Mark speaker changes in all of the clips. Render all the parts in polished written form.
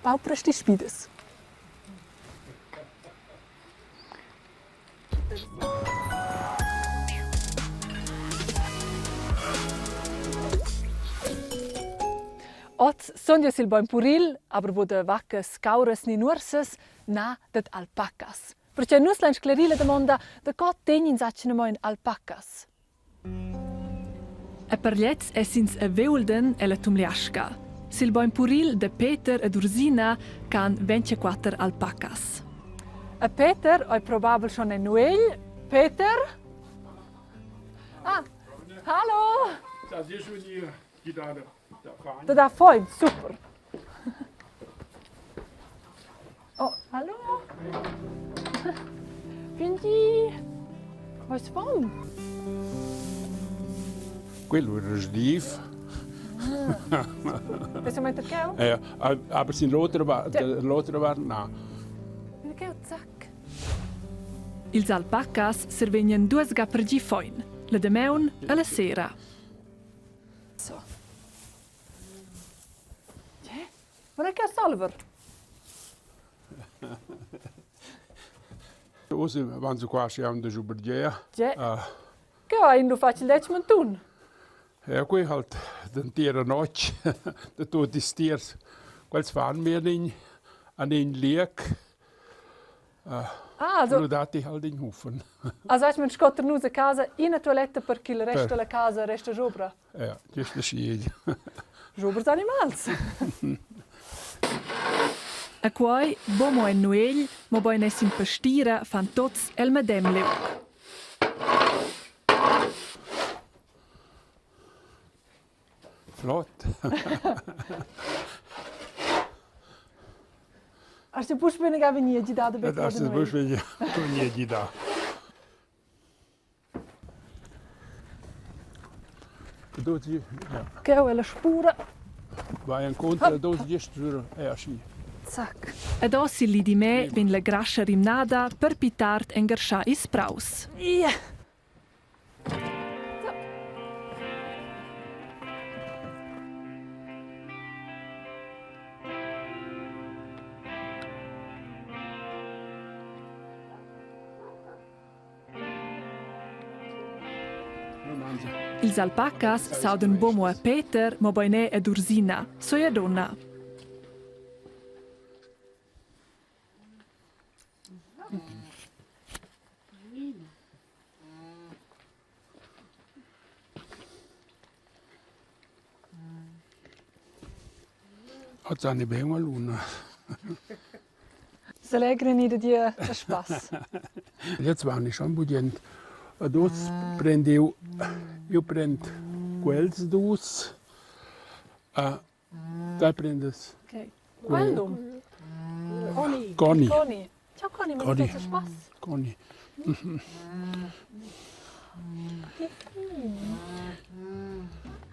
Speaker 1: Paupras ti spidas. Oz sun jeu sil bein puril, aber buc da vaccas, cauras ni nuorsas, na dad alpacas. Perche nus lein sclerir la damonda da co tegn ins atgnamein alpacas. E per gliez ess'ins a Veulden ella Tumliasca, sil bein puril da Peter ed Ursina che han 24 alpacas. E Peter ei probabel schon en nuegl. Peter? Ah, hallo!
Speaker 2: Das ist schon hier, die da, da fahren.
Speaker 1: Da da fein, super. Oh, hallo! Quindi, was fam?
Speaker 2: Quello era sdiv.
Speaker 1: Penso metter cheu?
Speaker 2: Ja, aber sin l'otra l'otra vart na.
Speaker 1: Cheu zac. Ils alpacas survegnan duas ga per gi foin, la damaun e la sera. So. Ma che salver?
Speaker 2: Ussa avanza quasi aunc da schubergiar.
Speaker 1: Tge? Che va in lu fatg il detg mantun?
Speaker 2: Ja, quei halt d'entira notg da tuot ils tiers. Quels fan mir in an in lieg.
Speaker 1: Ah, also
Speaker 2: Lu datti halt in Hufen.
Speaker 1: Also hast man scotter nus a casa ina toiletta per ch'il rest della casa resta sopra.
Speaker 2: Ja, giusto schi.
Speaker 1: Jobers animals. E quai, bo mo en nuegl, mobein es in pastira, fan tots el medem liug.
Speaker 2: Flott.
Speaker 1: Hast du puspei vegnir gidada
Speaker 2: Da darfst du puspei gidar.
Speaker 1: Cheu è la spura.
Speaker 2: Vai encunter dus gist sur è aschi.
Speaker 1: Zac. Ed oz il di me vegn la grascha rimnada per pli tard engarschar ils praus. Yeah. Ils alpacas s'audan buc mo a Peter, mobein era ad Ursina, sia dunna.
Speaker 2: Oz han bein una luna.
Speaker 1: Selegren i da dir a spass.
Speaker 2: Jetzt war ich schon bugen. Ed uss prend eu, eu prend quels dus. Dai prendes.
Speaker 1: Okay. Quel num? Conny.
Speaker 2: Conny.
Speaker 1: Conny. Ciao Conny, ma
Speaker 2: Conny.
Speaker 1: ti spass?
Speaker 2: Conny.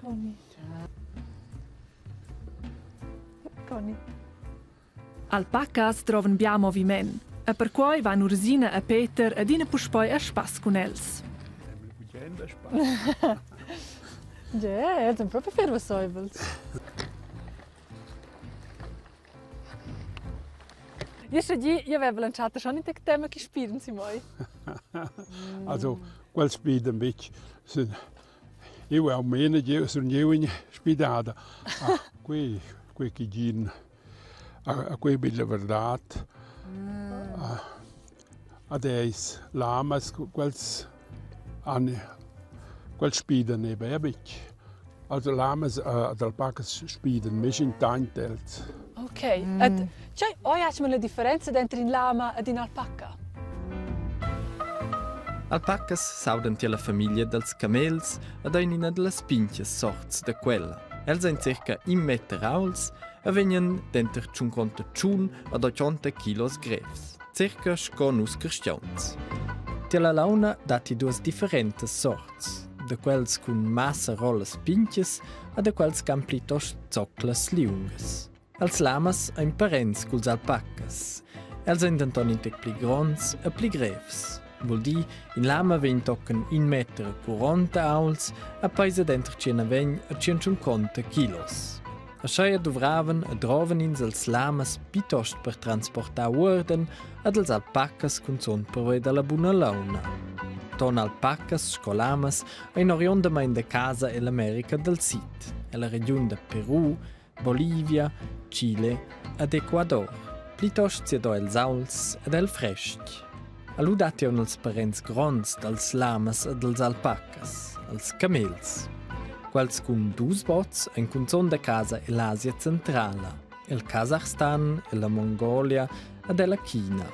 Speaker 1: Conny. Conny. Alpacas drovan bia moviment e perquei van Ursina e Peter adina puspei a spass cun els. Ja, els ein propi fervaseivels. Io sche di, io avevo lanciato schon in tema che spielen sie mai.
Speaker 2: Also, quels spielen betg. Sind eu almeno jeu sun jeu in spidada. Ah, quei quei che gin a quei be la verdad. Ad eis lamas quels han quels spidan eben ja betg. Also lamas ad alpacas spidan mez intant els.
Speaker 1: Ok. Et tgei oi ha la differenza denter in lama ed in alpaca?
Speaker 3: Alpacas s'audan tier la famiglia dals camels ed ein ina dallas pintgas sorts da quella. Els ein circa in meter aults e vegnan denter tschunconta tschun ad 80 kilos grevs, circa sco nus cristians. Tier la launa datti duas differentas sorts, da quels cun massa rollas pintgas e da quels ch'han plitost zoclas liungas. Els lamas ein parents culs alpacas. Els ein denton in tec pli gronds e pli grevs. Vul dir, in lama vegn tochen in meter e curonta aults e peisa denter tschient e vegn e tschient tschunconta kilos. Ascheia duvravan e drovan ins els lamas pitost per transportar uorden ed els alpacas cunzun pervia dalla buna launa. Ton alpacas sco lamas ein oriundamein da casa ell'America dal Sid, ella regiun da Peru, Bolivia, Chile ed Ecuador. Plitost siado els aults ed el frestg. Allu datti aunc els parents gronds dals lamas e dals alpacas, als camels. Quels cun dus bots ein cunzun da casa ell'Asia centrala, el Kasachstan, ella Mongolia ed ella China.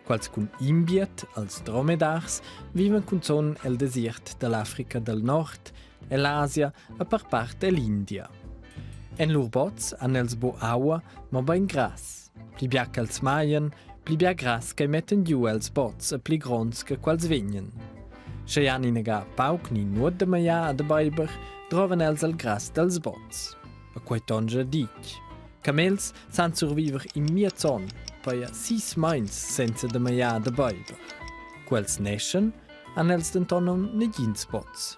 Speaker 3: Quels cun imbiet, als dromedars, vivan cunzun el desiert dall'Africa dal Nord, ell'Asia e per part ell'India. En lur bots han els bu aua, mobein grass. Pli bia ch'els maien, pli bia grass che metten giu els bots e pli gronds che quels vegnan. Sche han inaga pauc ni nuot da magliar e da beiber, drovan els el grass dals bots. E quei tongia ditg. Camels san surviver in miez onn, paia sis meins senza da magliar e da beiber. Quels neschan, han els denton aunc negins bots.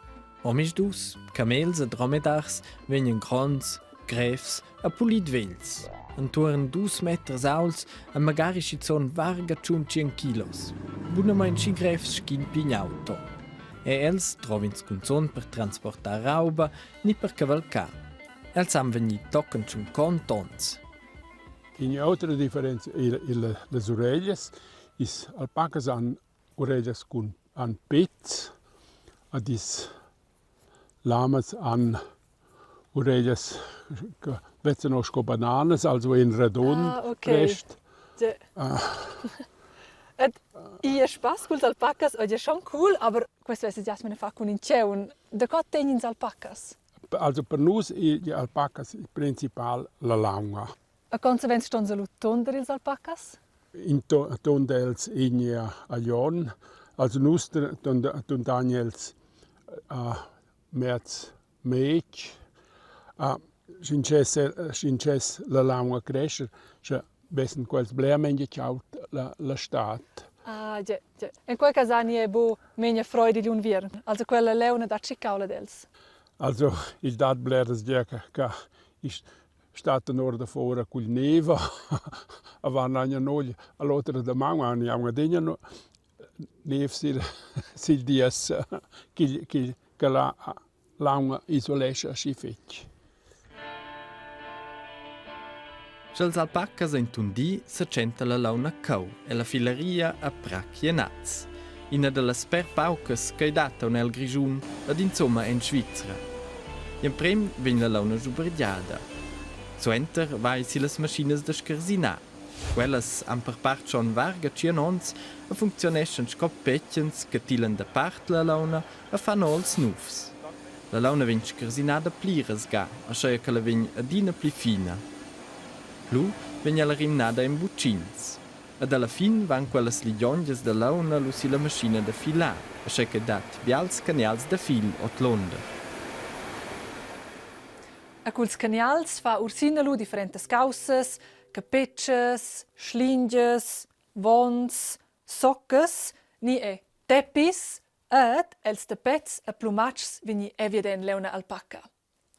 Speaker 3: Omisdus, camels e dromedars, vegnan gronds, grevs e pulit vegls. Entuorn dus meters aults e magari schizun varga tschun kilos. Bunamain schi grevs sc'in pign auto. E els trov'ins cunzun per transportar rauba ni per cavalcar. Els han vegnì tochen tschun tons.
Speaker 2: In'autra differenza è las ureglias. Ils alpacas han ureglias cun han pezs ad is lamas han ureglias che vezzan or sco bananas, also in radund
Speaker 1: Ah, okay.
Speaker 2: prest.
Speaker 1: Ja. Ed i es spass culs alpacas, oggi è schon cool, aber questo vess già mena far cun in tgeun. Da co tegnins alpacas?
Speaker 2: Also per nus è alpacas il principal la launa.
Speaker 1: A quants events ston lu tunder ils alpacas?
Speaker 2: Inton els igna a Jon, also nus tundagn els a mez matg. Sch'in dschess la launa crescher, sche vessen quels bler meglier chaud la la stad.
Speaker 1: Ah, ge, ge. En quei cas han ei bu memia freud igl unviern. Also quella leuna dat schi cauld ad els.
Speaker 2: Also il dat bleras gia che che isch Stat ora davora cul neva avant agna nogl all'otra damaun han jau adegna nev sil sil dies ch'igl ch'igl che la l'aua isolescha aschi fetg.
Speaker 3: Sch'els alpacas ein tundi, setschenta la launa cau ella fileria a Pracchienaz. Ina dallas per paucas ch'ei dat aunc el Grischun ed insumma en Svizra. Gl'emprem vegn la launa schubergiada. Suenter va ei sillas maschinas da scarsinar. Quellas han per part schon varga tschien onns e funcziuneschan sco petgens che tilan da part la launa e fan els nufs. La launa vegn scarsinada pliras ga, aschia ch'ella vegn adina pli fina. Lu vegn ella rimnada en butschins. Ed alla fin van quellas ligiongias da launa lu silla maschina da filar, aschia che dat bials canals da fil ordlunder.
Speaker 1: E culs canials fa Ursina lu differentas caussas, capetschas, schlingias, vons, soccas ni è teppis ed els tapets e plumatschs vegni evident leuna alpacca.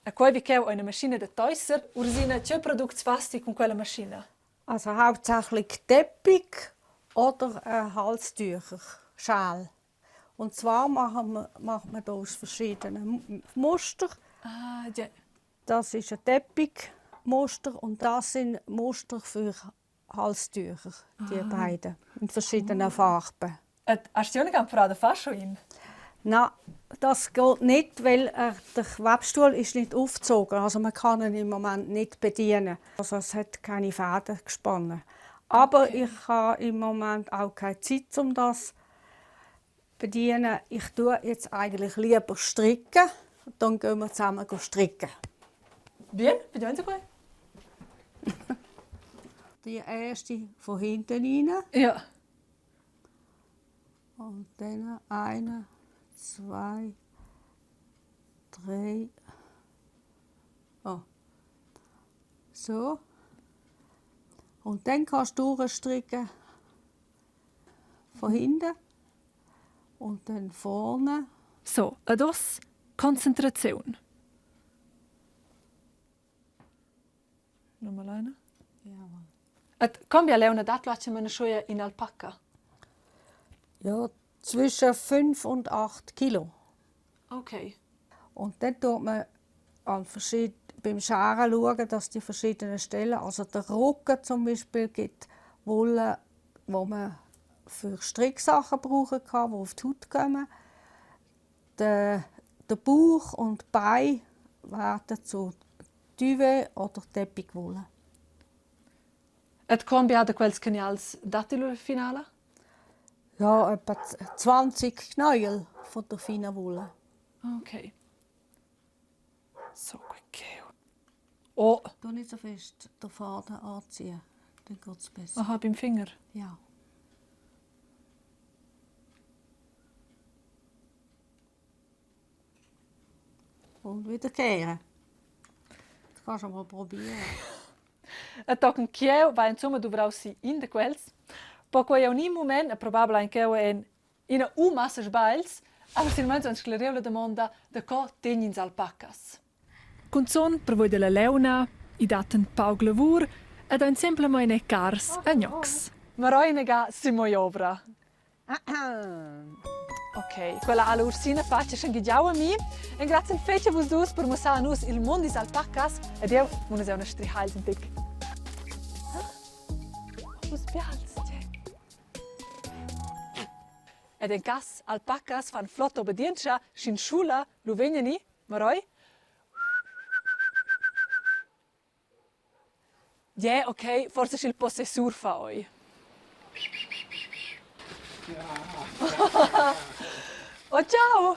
Speaker 1: E quei vi cheu eine maschina da teisser. Ursina, tgei products fas ti cun quella maschina?
Speaker 4: Also hauptsächlich Teppich oder Halstücher, Schal. Und zwar machen wir, macht man da aus verschiedenen Muster.
Speaker 1: Ah, ja.
Speaker 4: Das ist ein Teppichmuster und das sind Muster für Halstücher, die ah. beiden, in verschiedenen cool. Farben.
Speaker 1: Et hast du auch nicht da fast schon in?
Speaker 4: Nein, das geht nicht, weil der Webstuhl ist nicht aufgezogen. Also man kann ihn im Moment nicht bedienen. Also es hat keine Fäden gespannt. Aber okay. ich habe im Moment auch keine Zeit, um das zu bedienen. Ich tue jetzt eigentlich lieber stricken. Dann gehen wir zusammen stricken.
Speaker 1: Bien, bitte so gut.
Speaker 4: Die erste von hinten rein.
Speaker 1: Ja.
Speaker 4: Und dann eine, zwei, drei. Oh. So. Und dann kannst du durchstricken von hinten und dann vorne.
Speaker 1: So, ed uss concentratziun. Normalina. Et cambia leuna dat la mena schoia in alpaca?
Speaker 4: Ja, zwischen 5 und 8 Kilo.
Speaker 1: Okay.
Speaker 4: Und dann tut man an verschied beim Scheren schauen, dass die verschiedenen Stellen, also der Rücken zum Beispiel gibt Wolle, wo man für Stricksachen brauchen kann, die auf die Haut kommen. Der, der Bauch und die Beine werden zu Duvet oder Teppichwolle.
Speaker 1: Et cambia da quels canals datti la finala?
Speaker 4: Ja, etwa 20 Knäuel von der feinen Wolle.
Speaker 1: Okay. So, gut. Oh.
Speaker 4: Tu nicht so fest den Faden anziehen, dann geht es besser.
Speaker 1: Aha, beim Finger?
Speaker 4: Ja. Und wieder kehren. Das kannst du mal probieren.
Speaker 1: E tochen ch'jeu vai insumma duvrau si in da quels, po quei aunc in mument e probabel ein cheu en ina u massa sbagls, aber silmeins ans sclariu la damonda da co tegn ins alpacas. Cunzun pervoi dalla leuna, i dat en pauc lavur ed ein semplamein è cars e gnocs. Marò inaga sin moi ovra. Ok, quella alla Ursina fatg schenghegiau a mi. Engraziel fetg a vus dus per mussar a nus il mund dils alpacas ed jeu mun una strihals in tic. Vus bials, tgei? Ed en cass alpacas fan flotta obedientscha, sch'in schula, lu vegnan i, Maroi? Yeah, ok, forsa sch'il possessur fa oi. Oh, ciao!